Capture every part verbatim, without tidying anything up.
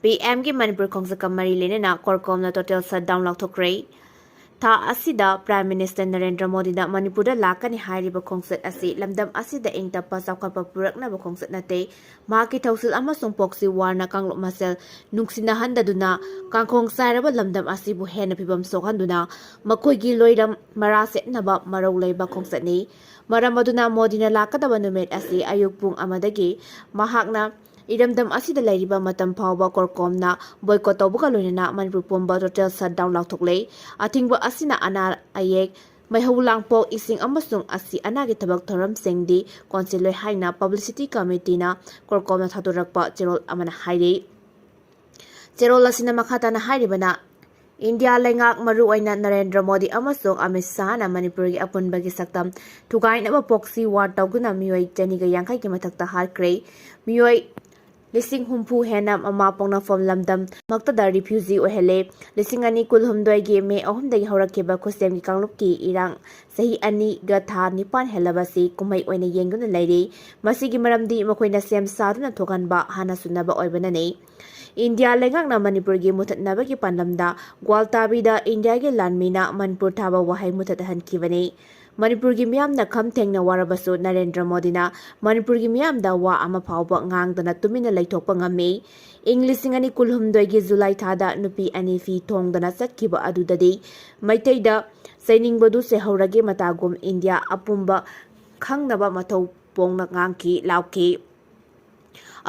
ꯄꯤ ꯑꯦꯝꯒꯤ ꯃꯅꯤꯄꯨꯔ ꯈꯣꯡꯆꯠꯀ ꯃꯔꯤ ꯂꯩꯅꯅ ꯀꯣꯔꯀꯣꯝꯅ total shutdown ꯂꯥꯎꯊꯣꯛꯈ꯭ꯔꯦ꯫ ꯊꯥ ꯑꯁꯤꯗ Prime Minister ꯅꯔꯦꯟꯗ꯭ꯔ ꯃꯣꯗꯤꯅ ꯃꯅꯤꯄꯨꯔꯗ ꯂꯥꯛꯀꯅꯤ ꯍꯥꯏꯔꯤꯕ ꯈꯣꯡꯆꯠ ꯑꯁꯤ ꯂꯝꯗꯝ ꯑꯁꯤꯗ ꯏꯪ ꯇꯞꯄ ꯆꯥꯎꯈꯠꯄ ꯄꯨꯔꯛꯅꯕ ꯈꯣꯡꯆꯠ ꯅꯠꯇꯦ꯫ ꯃꯍꯥꯛꯀꯤ ꯊꯧꯁꯤꯜ ꯑꯃꯁꯨꯡ proxy warꯅ ꯀꯥꯡꯂꯨꯞ ꯃꯁꯦꯜ ꯅꯨꯡꯁꯤꯅꯍꯟꯗꯗꯨꯅ ꯀꯥꯡꯈꯣꯡ ꯆꯥꯏꯔꯕ ꯂꯝꯗꯝ ꯑꯁꯤꯕꯨ ꯍꯦꯟꯅ ꯐꯤꯕꯝ ꯁꯣꯛꯍꯟꯗꯨꯅ ꯃꯈꯣꯏꯒꯤ ꯂꯣꯏꯔꯝ ꯃꯔꯥ ꯁꯦꯠꯅꯕ ꯃꯔꯧ ꯂꯩꯕ ꯈꯣꯡꯆꯠꯅꯤ꯫ ꯃꯔꯝ ꯑꯗꯨꯅ ꯃꯣꯗꯤꯅ ꯂꯥꯛꯀꯗꯕ ꯅꯨꯃꯤꯠ ꯑꯁꯤ ꯑꯌꯨꯛ ꯄꯨꯡ ꯑꯃꯗꯒꯤ ꯃꯍꯥꯛꯅ ꯏꯔꯝꯗꯝ ꯑꯁꯤꯗ ꯂꯩꯔꯤꯕ ꯃꯇꯝ ꯐꯥꯎꯕ ꯀꯣꯔꯀꯣꯝꯅ boycott ꯇꯧꯕꯒ ꯂꯣꯏꯅꯅ ꯃꯅꯤꯄꯨꯔ ꯄꯨꯝꯕ total shutdown ꯂꯥꯎꯊꯣꯛꯂꯦ꯫ ꯑꯊꯤꯡꯕ ꯑꯁꯤꯅ ꯑꯅꯥ ꯑꯌꯦꯛ, ꯃꯩꯍꯧ ꯂꯥꯡꯄꯣꯛ, ꯏꯁꯤꯡ ꯑꯃꯁꯨꯡ ꯑꯁꯤ ꯑꯅꯥꯒꯤ ꯊꯕꯛ ꯊꯧꯔꯝꯁꯤꯡꯗꯤ ꯀꯣꯟꯁꯤꯜꯂꯣꯏ ꯍꯥꯏꯅ publicity committeeꯅ ꯀꯣꯔꯀꯣꯝꯅ ꯊꯥꯗꯣꯔꯛꯄ ꯆꯦꯔꯣꯜ ꯑꯃꯅ ꯍꯥꯏꯔꯤ꯫ ꯆꯦꯔꯣꯜ ꯑꯁꯤꯅ ꯃꯈꯥ ꯇꯥꯅ ꯍꯥꯏꯔꯤꯕꯅ, ꯏꯟꯗꯤꯌꯥ ꯂꯩꯉꯥꯛ, ꯃꯔꯨꯑꯣꯏꯅ ꯅꯔꯦꯟꯗ꯭ꯔ ꯃꯣꯗꯤ ꯑꯃꯁꯨꯡ ꯑꯃꯤꯠ ꯁꯥꯍꯅ ꯃꯅꯤꯄꯨꯔꯒꯤ ꯑꯄꯨꯟꯕꯒꯤ ꯁꯛꯇꯝ ꯊꯨꯒꯥꯏꯅꯕ proxy war ꯇꯧꯗꯨꯅ ꯃꯤꯑꯣꯏ ꯆꯅꯤꯒ ꯌꯥꯡꯈꯩꯒꯤ ꯃꯊꯛꯇ ꯍꯥꯠꯈ꯭ꯔꯦ꯫ ꯃꯤꯑꯣꯏ ꯂꯤꯁꯤꯡ ꯍꯨꯝꯐꯨ ꯍꯦꯟꯅ ꯃꯃꯥ ꯄꯣꯛꯅꯐꯝ ꯂꯝꯗꯝ ꯃꯛꯇꯗ refugee ꯑꯣꯏꯍꯜꯂꯦ꯫ ꯂꯤꯁꯤꯡ ꯑꯅꯤ ꯀꯨꯟꯍꯨꯝꯗꯣꯏꯒꯤ ꯃꯦ ꯑꯍꯨꯝꯗꯒꯤ ꯍꯧꯔꯛꯈꯤꯕ ꯈꯨꯠꯁꯦꯝꯒꯤ ꯀꯥꯡꯂꯨꯞꯀꯤ ꯏꯔꯥꯡ ꯆꯍꯤ ꯑꯅꯤꯒ ꯊꯥ ꯅꯤꯄꯥꯟ ꯍꯦꯜꯂꯕꯁꯤ ꯀꯨꯝꯍꯩ ꯑꯣꯏꯅ ꯌꯦꯡꯗꯨꯅ ꯂꯩꯔꯤ꯫ ꯃꯁꯤꯒꯤ ꯃꯔꯝꯗꯤ ꯃꯈꯣꯏꯅ ꯁꯦꯝ ꯁꯥꯗꯨꯅ ꯊꯣꯛꯍꯟꯕ ꯍꯥꯟꯅ ꯁꯨꯅꯕ ꯑꯣꯏꯕꯅꯅꯤ꯫ ꯏꯟꯗꯤꯌꯥ ꯂꯩꯉꯥꯛꯅ ꯃꯅꯤꯄꯨꯔꯒꯤ ꯃꯨꯊꯠꯅꯕꯒꯤ ꯄꯥꯟꯗꯝꯗ ꯒ꯭ꯋꯥꯜꯇꯥꯕꯤꯗ ꯏꯟꯗꯤꯌꯥꯒꯤ ꯂꯥꯟꯃꯤꯅ ꯃꯅꯤꯄꯨꯔ ꯊꯥꯕ ꯋꯥꯍꯩ ꯃꯨꯊꯠꯍꯟꯈꯤꯕꯅꯤ꯫ ꯃꯅꯤꯄꯨꯔꯒꯤ ꯃꯤꯌꯥꯝꯅ ꯈꯝ ꯊꯦꯡꯅ ꯋꯥꯔꯕꯁꯨ ꯅꯔꯦꯟꯗ꯭ꯔ ꯃꯣꯗꯤꯅ ꯃꯅꯤꯄꯨꯔꯒꯤ ꯃꯤꯌꯥꯝꯗ ꯋꯥ ꯑꯃ ꯐꯥꯎꯕ ꯉꯥꯡꯗꯅ ꯇꯨꯃꯤꯟꯅ ꯂꯩꯊꯣꯛꯄ ꯉꯝꯃꯤ꯫ ꯏꯪ ꯂꯤꯁꯤꯡ ꯑꯅꯤ ꯀꯨꯟꯍꯨꯝꯗꯣꯏꯒꯤ ꯖꯨꯂꯥꯏ ꯊꯥꯗ ꯅꯨꯄꯤ ꯑꯅꯤ ꯐꯤ ꯊꯣꯡꯗꯅ ꯆꯠꯈꯤꯕ ꯑꯗꯨꯗꯗꯤ ꯃꯩꯇꯩꯗ ꯆꯩꯅꯤꯡꯕꯗꯨ ꯆꯩꯍꯧꯔꯒꯦ ꯃꯇꯥꯒꯨꯝ ꯏꯟꯗꯤꯌꯥ ꯑꯄꯨꯝꯕ ꯈꯪꯅꯕ ꯃꯊꯧ ꯄꯣꯡꯅ ꯉꯥꯡꯈꯤ, ꯂꯥꯎꯈꯤ꯫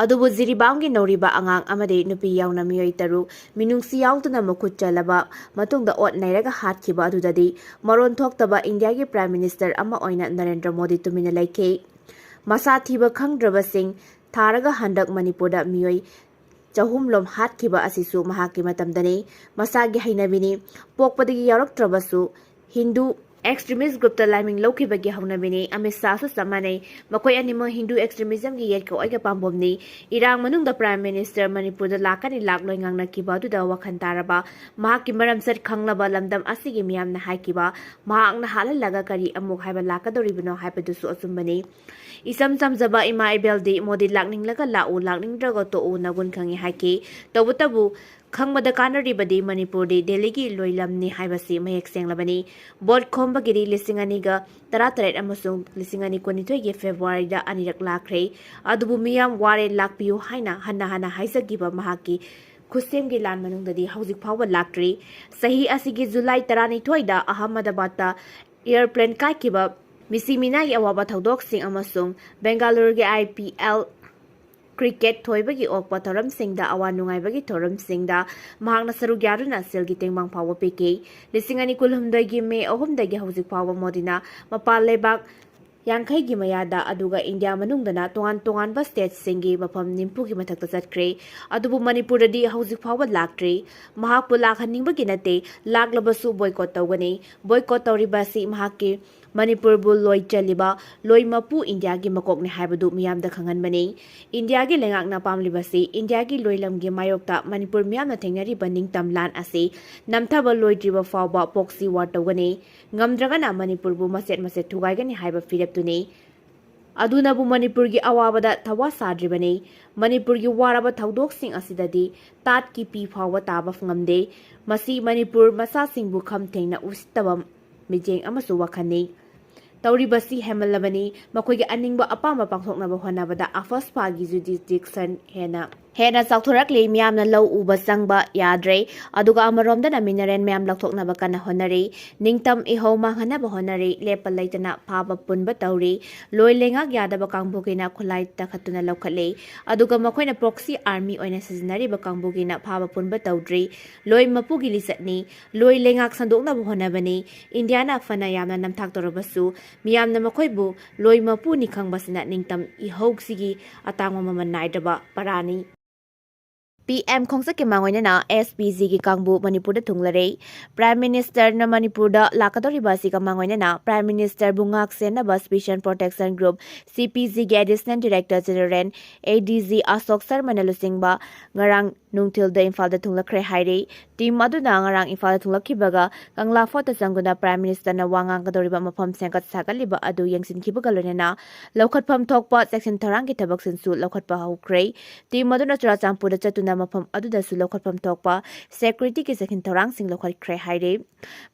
ꯑꯗꯨꯕꯨ ꯖꯤꯔꯤꯕꯥꯝꯒꯤ ꯅꯧꯔꯤꯕ ꯑꯉꯥꯡ ꯑꯃꯗꯤ ꯅꯨꯄꯤ ꯌꯥꯎꯅ ꯃꯤꯑꯣꯏ ꯇꯔꯨꯛ ꯃꯤꯅꯨꯡꯁꯤ ꯌꯥꯎꯗꯅ ꯃꯈꯨꯠ ꯆꯜꯂꯕ ꯃꯇꯨꯡꯗ ꯑꯣꯠ ꯅꯩꯔꯒ ꯍꯥꯠꯈꯤꯕ ꯑꯗꯨꯗꯗꯤ ꯃꯔꯣꯟ ꯊꯣꯛꯇꯕ ꯏꯟꯗꯤꯌꯥꯒꯤ Prime Minister ꯑꯃ ꯑꯣꯏꯅ ꯅꯔꯦꯟꯗ꯭ꯔ ꯃꯣꯗꯤ ꯇꯨꯃꯤꯟꯅ ꯂꯩꯈꯤ꯫ ꯃꯁꯥ ꯊꯤꯕ ꯈꯪꯗ꯭ꯔꯕꯁꯤꯡ ꯊꯥꯔꯒ ꯍꯟꯗꯛ ꯃꯅꯤꯄꯨꯔꯗ ꯃꯤꯑꯣꯏ ꯆꯍꯨꯝꯂꯣꯝ ꯍꯥꯠꯈꯤꯕ ꯑꯁꯤꯁꯨ ꯃꯍꯥꯛꯀꯤ ꯃꯇꯝꯗꯅꯤ꯫ ꯃꯁꯥꯒꯤ ꯍꯩꯅꯕꯤꯅꯤ꯫ ꯄꯣꯛꯄꯗꯒꯤ ꯌꯥꯎꯔꯛꯇ꯭ꯔꯕꯁꯨ ꯍꯤꯟꯗꯨ extremist groupꯇ ꯂꯥꯏꯃꯤꯡ ꯂꯧꯈꯤꯕꯒꯤ ꯍꯧꯅꯕꯤꯅꯤ꯫ ꯑꯃꯤꯠ ꯁꯥꯍꯁꯨ ꯆꯞ ꯃꯥꯟꯅꯩ꯫ ꯃꯈꯣꯏ ꯑꯅꯤꯃꯛ ꯍꯤꯟꯗꯨ extremismꯒꯤ ꯌꯦꯠꯀ ꯑꯣꯏꯒ ꯄꯥꯝꯕꯣꯝꯅꯤ꯫ ꯏꯔꯥꯡ ꯃꯅꯨꯡꯗ Prime Minister ꯃꯅꯤꯄꯨꯔꯗ ꯂꯥꯛꯀꯅꯤ ꯂꯥꯛꯂꯣꯏ ꯉꯥꯡꯅꯈꯤꯕ ꯑꯗꯨꯗ ꯋꯥꯈꯜ ꯇꯥꯔꯕ ꯃꯍꯥꯛꯀꯤ ꯃꯔꯝꯆꯠ ꯈꯪꯂꯕ ꯂꯝꯗꯝ ꯑꯁꯤꯒꯤ ꯃꯤꯌꯥꯝꯅ ꯍꯥꯏꯈꯤꯕ, ꯃꯍꯥꯛꯅ ꯍꯥꯠꯍꯜꯂꯒ ꯀꯔꯤ ꯑꯃꯨꯛ ꯍꯥꯏꯕ ꯂꯥꯛꯀꯗꯧꯔꯤꯕꯅꯣ ꯍꯥꯏꯕꯗꯨꯁꯨ ꯑꯆꯨꯝꯕꯅꯤ꯫ ꯏꯆꯝ ꯆꯝꯖꯕ ꯏꯃꯥ ꯏꯕꯦꯜꯗꯤ ꯃꯣꯗꯤ ꯂꯥꯛꯅꯤꯡꯂꯒ ꯂꯥꯛꯎ, ꯂꯥꯛꯅꯤꯡꯗ꯭ꯔꯒ ꯇꯣꯛꯎ ꯅꯒꯨꯟ ꯈꯪꯏ ꯍꯥꯏꯈꯤ꯫ ꯇꯧꯕꯇꯕꯨ ꯈꯪꯕꯗ ꯀꯥꯟꯅꯔꯤꯕꯗꯤ ꯃꯅꯤꯄꯨꯔꯗꯤ ꯗꯦꯜꯂꯤꯒꯤ ꯂꯣꯏꯂꯝꯅꯤ ꯍꯥꯏꯕꯁꯤ ꯃꯌꯦꯛ ꯁꯦꯡꯂꯕꯅꯤ꯫ ꯚꯣꯠ ꯈꯣꯝꯕꯒꯤꯗꯤ ꯂꯤꯁꯤꯡ ꯑꯅꯤꯒ ꯇꯔꯥꯇꯔꯦꯠ ꯑꯃꯁꯨꯡ ꯂꯤꯁꯤꯡ ꯑꯅꯤ ꯀꯨꯟꯅꯤꯊꯣꯏꯒꯤ ꯐꯦꯕ꯭ꯔꯨꯋꯥꯔꯤꯗ ꯑꯅꯤꯔꯛ ꯂꯥꯛꯈ꯭ꯔꯦ꯫ ꯑꯗꯨꯕꯨ ꯃꯤꯌꯥꯝ ꯋꯥꯔꯦ, ꯂꯥꯛꯄꯤꯌꯨ ꯍꯥꯏꯅ ꯍꯟꯅ ꯍꯟꯅ ꯍꯥꯏꯖꯈꯤꯕ ꯃꯍꯥꯛꯀꯤ ꯈꯨꯠꯁꯦꯝꯒꯤ ꯂꯥꯟ ꯃꯅꯨꯡꯗꯗꯤ ꯍꯧꯖꯤꯛ ꯐꯥꯎꯕ ꯂꯥꯛꯇ꯭ꯔꯤ꯫ ꯆꯍꯤ ꯑꯁꯤꯒꯤ ꯖꯨꯂꯥꯏ ꯇꯔꯥꯅꯤꯊꯣꯏꯗ ꯑꯍꯃꯗꯕꯥꯗꯇ ꯑꯦꯌꯔꯄ꯭ꯂꯦꯟ ꯀꯥꯏꯈꯤꯕ, ꯃꯤꯁꯤ ꯃꯤꯅꯥꯒꯤ ꯑꯋꯥꯕ ꯊꯧꯗꯣꯛꯁꯤꯡ ꯑꯃꯁꯨꯡ ꯕꯦꯡꯒꯥꯂꯨꯔꯨꯒꯤ IPL ꯀ꯭ꯔꯤꯀꯦꯠ ꯊꯣꯏꯕꯒꯤ ꯑꯣꯛꯄ ꯊꯧꯔꯝꯁꯤꯡꯗ, ꯑꯋꯥ ꯅꯨꯡꯉꯥꯏꯕꯒꯤ ꯊꯧꯔꯝꯁꯤꯡꯗ ꯃꯍꯥꯛꯅ ꯁꯔꯨꯛ ꯌꯥꯗꯨꯅ ꯁꯦꯜꯒꯤ ꯇꯦꯡꯕꯥꯡ ꯐꯥꯎꯕ ꯄꯤꯈꯤ꯫ ꯂꯤꯁꯤꯡ ꯑꯅꯤ ꯀꯨꯟꯍꯨꯝꯗꯣꯏꯒꯤ ꯃꯦ ꯑꯍꯨꯝꯗꯒꯤ ꯍꯧꯖꯤꯛ ꯐꯥꯎꯕ ꯃꯣꯗꯤꯅ ꯃꯄꯥꯟ ꯂꯩꯕꯥꯛ ꯌꯥꯡꯈꯩꯒꯤ ꯃꯌꯥꯗ, ꯑꯗꯨꯒ ꯏꯟꯗꯤꯌꯥ ꯃꯅꯨꯡꯗꯅ ꯇꯣꯉꯥꯟ ꯇꯣꯉꯥꯟꯕ ꯁ꯭ꯇꯦꯠꯁꯤꯡꯒꯤ ꯃꯐꯝ ꯅꯤꯐꯨꯒꯤ ꯃꯊꯛꯇ ꯆꯠꯈ꯭ꯔꯦ꯫ ꯑꯗꯨꯕꯨ ꯃꯅꯤꯄꯨꯔꯗꯗꯤ ꯍꯧꯖꯤꯛ ꯐꯥꯎꯕ ꯂꯥꯛꯇ꯭ꯔꯤ꯫ ꯃꯍꯥꯛꯄꯨ ꯂꯥꯛꯍꯟꯅꯤꯡꯕꯒꯤ ꯅꯠꯇꯦ, ꯂꯥꯛꯂꯕꯁꯨ ꯕꯣꯏꯀꯣꯠ ꯇꯧꯒꯅꯤ꯫ ꯕꯣꯏꯀꯣꯠ ꯇꯧꯔꯤꯕ ꯑꯁꯤ ꯃꯍꯥꯛꯀꯤ ꯃꯅꯤꯄꯨꯔꯕꯨ ꯂꯣꯏ ꯆꯜꯂꯤꯕ ꯂꯣꯏ ꯃꯄꯨ ꯏꯟꯗꯤꯌꯥꯒꯤ ꯃꯀꯣꯛꯅꯤ ꯍꯥꯏꯕꯗꯨ ꯃꯤꯌꯥꯝꯗ ꯈꯪꯍꯟꯕꯅꯤ꯫ ꯏꯟꯗꯤꯌꯥꯒꯤ ꯂꯩꯉꯥꯛꯅ ꯄꯥꯝꯂꯤꯕꯁꯤ ꯏꯟꯗꯤꯌꯥꯒꯤ ꯂꯣꯏꯂꯝꯒꯤ ꯃꯥꯌꯣꯛꯇ ꯃꯅꯤꯄꯨꯔ ꯃꯤꯌꯥꯝꯅ ꯊꯦꯡꯅꯔꯤꯕ ꯅꯤꯡꯇꯝ ꯂꯥꯟ ꯑꯁꯤ ꯅꯝꯊꯕ ꯂꯣꯏꯗ꯭ꯔꯤꯕ ꯐꯥꯎꯕ proxy war ꯇꯧꯒꯅꯤ꯫ ꯉꯝꯗ꯭ꯔꯒꯅ ꯃꯅꯤꯄꯨꯔꯕꯨ ꯃꯆꯦꯠ ꯃꯆꯦꯠ ꯊꯨꯒꯥꯏꯒꯅꯤ ꯍꯥꯏꯕ ꯐꯤꯔꯦꯞꯇꯨꯅꯤ꯫ ꯑꯗꯨꯅꯕꯨ ꯃꯅꯤꯄꯨꯔꯒꯤ ꯑꯋꯥꯕꯗ ꯊꯋꯥ ꯁꯥꯗ꯭ꯔꯤꯕꯅꯤ꯫ ꯃꯅꯤꯄꯨꯔꯒꯤ ꯋꯥꯔꯕ ꯊꯧꯗꯣꯛꯁꯤꯡ ꯑꯁꯤꯗꯗꯤ ꯇꯥꯠꯀꯤ ꯄꯤ ꯐꯥꯎꯕ ꯇꯥꯕ ꯉꯝꯗꯦ꯫ ꯃꯁꯤ ꯃꯅꯤꯄꯨꯔ ꯃꯆꯥꯁꯤꯡꯕꯨ ꯈꯝ ꯊꯦꯡꯅ ꯎꯁꯤꯠꯇꯕ ꯃꯤꯠꯌꯦꯡ ꯑꯃꯁꯨ ꯋꯥꯈꯜꯅꯤ꯫ ꯇꯧꯔꯤꯕꯁꯤ ꯍꯦꯟꯃꯜꯂꯕꯅꯤ꯫ ꯃꯈꯣꯏꯒꯤ ꯑꯅꯤꯡꯕ ꯑꯄꯥꯝꯕ ꯄꯥꯡꯊꯣꯛꯅꯕ ꯍꯣꯠꯅꯕꯗ ꯑꯐꯁꯄꯥꯒꯤ jurisdiction ꯍꯦꯟꯅ, ꯍꯦꯟꯅ ꯆꯥꯎꯊꯣꯔꯛꯂꯤ꯫ ꯃꯤꯌꯥꯝꯅ ꯂꯧ ꯎꯕ ꯆꯪꯕ ꯌꯥꯗ꯭ꯔꯦ꯫ ꯑꯗꯨꯒ ꯑꯃꯔꯣꯝꯗꯅ mineral ꯃꯌꯥꯝ ꯂꯧꯊꯣꯛꯅꯕ ꯀꯟꯅ ꯍꯣꯠꯅꯔꯤ꯫ ꯅꯤꯡꯇꯝ ꯏꯍꯧ ꯃꯥꯡꯍꯟꯅꯕ ꯍꯣꯠꯅꯔꯤ꯫ ꯂꯦꯞꯄ ꯂꯩꯇꯅ ꯐꯥꯕ ꯄꯨꯟꯕ ꯇꯧꯔꯤ꯫ ꯂꯣꯏ ꯂꯩꯉꯥꯛ ꯌꯥꯗꯕ ꯀꯥꯡꯕꯨꯒꯤꯅ ꯈꯨꯠꯂꯥꯏ ꯇꯛꯈꯠꯇꯨꯅ ꯂꯧꯈꯠꯂꯤ꯫ ꯑꯗꯨꯒ ꯃꯈꯣꯏꯅ proxy army ꯑꯣꯏꯅ ꯁꯤꯖꯤꯟꯅꯔꯤꯕ ꯀꯥꯡꯕꯨꯒꯤꯅ ꯐꯥꯕ ꯄꯨꯟꯕ ꯇꯧꯗ꯭ꯔꯤ꯫ ꯂꯣꯏ ꯃꯄꯨꯒꯤ ꯂꯤꯆꯠꯅꯤ꯫ ꯂꯣꯏ ꯂꯩꯉꯥꯛ ꯁꯟꯗꯣꯛꯅꯕ ꯍꯣꯠꯅꯕꯅꯤ꯫ ꯏꯟꯗꯤꯌꯥꯅ ꯐꯅ ꯌꯥꯝꯅ ꯅꯝꯊꯥꯛ ꯇꯧꯔꯕꯁꯨ ꯃꯤꯌꯥꯝꯅ ꯃꯈꯣꯏꯕꯨ ꯂꯣꯏ ꯃꯄꯨꯅꯤ ꯈꯪꯕꯁꯤꯅ ꯅꯤꯡꯇꯝ ꯏꯍꯧꯁꯤꯒꯤ ꯑꯇꯥꯡꯕ ꯃꯃꯜ ꯅꯥꯏꯗ꯭ꯔꯕ ꯄꯔꯥꯅꯤ꯫ PM ꯈꯣꯡꯆꯠꯀꯤ ꯃꯥꯡꯑꯣꯏꯅꯅ SPGꯒꯤ ꯀꯥꯡꯕꯨ ꯃꯅꯤꯄꯨꯔꯗ ꯊꯨꯡꯂꯔꯦ꯫ Prime Ministerꯅ ꯃꯅꯤꯄꯨꯔꯗ ꯂꯥꯛꯀꯗꯧꯔꯤꯕ ꯑꯁꯤꯒ ꯃꯥꯡꯑꯣꯏꯅꯅ Prime Ministerꯕꯨ ꯉꯥꯛ ꯁꯦꯟꯅꯕ Special Protection Group, CPGꯒꯤ Additional Director General, ADG ꯑꯁꯣꯛ ꯁꯔꯃꯅ ꯂꯨꯆꯤꯡꯕ ꯉꯔꯥꯡ ꯅꯨꯡꯊꯤꯜꯗ ꯏꯝꯐꯥꯜꯗ ꯊꯨꯡꯂꯛꯈ꯭ꯔꯦ ꯍꯥꯏꯔꯤ꯫ Team ꯑꯗꯨꯅ ꯉꯔꯥꯡ ꯏꯝꯐꯥꯜꯗ ꯊꯨꯡꯂꯛꯈꯤꯕꯒ ꯀꯪꯂꯥ Fortꯇ ꯆꯪꯗꯨꯅ Prime Ministerꯅ ꯋꯥ ꯉꯥꯡꯒꯗꯧꯔꯤꯕ ꯃꯐꯝ ꯁꯦꯝꯒꯠ ꯁꯥꯒꯠꯂꯤꯕ ꯑꯗꯨ ꯌꯦꯡꯁꯤꯟꯈꯤꯕꯒ ꯂꯣꯏꯅꯅ ꯂꯧꯈꯠꯐꯝ ꯊꯣꯛꯄ ꯆꯦꯛꯁꯤꯟ ꯊꯧꯔꯥꯡꯒꯤ ꯊꯕꯛꯁꯤꯡꯁꯨ ꯂꯧꯈꯠꯄ ꯍꯧꯈ꯭ꯔꯦ꯫ Team ꯑꯗꯨꯅ ꯆꯨꯔꯥꯆꯥꯟꯄꯨꯔꯗ ꯆꯠꯇꯨꯅ ꯃꯐꯝ ꯑꯗꯨꯗꯁꯨ ꯂꯧꯈꯠꯐꯝ ꯊꯣꯛꯄ securityꯒꯤ ꯆꯦꯛꯁꯤꯟ ꯊꯧꯔꯥꯡꯁꯤꯡ ꯂꯧꯈꯠꯈ꯭ꯔꯦ ꯍꯥꯏꯔꯤ꯫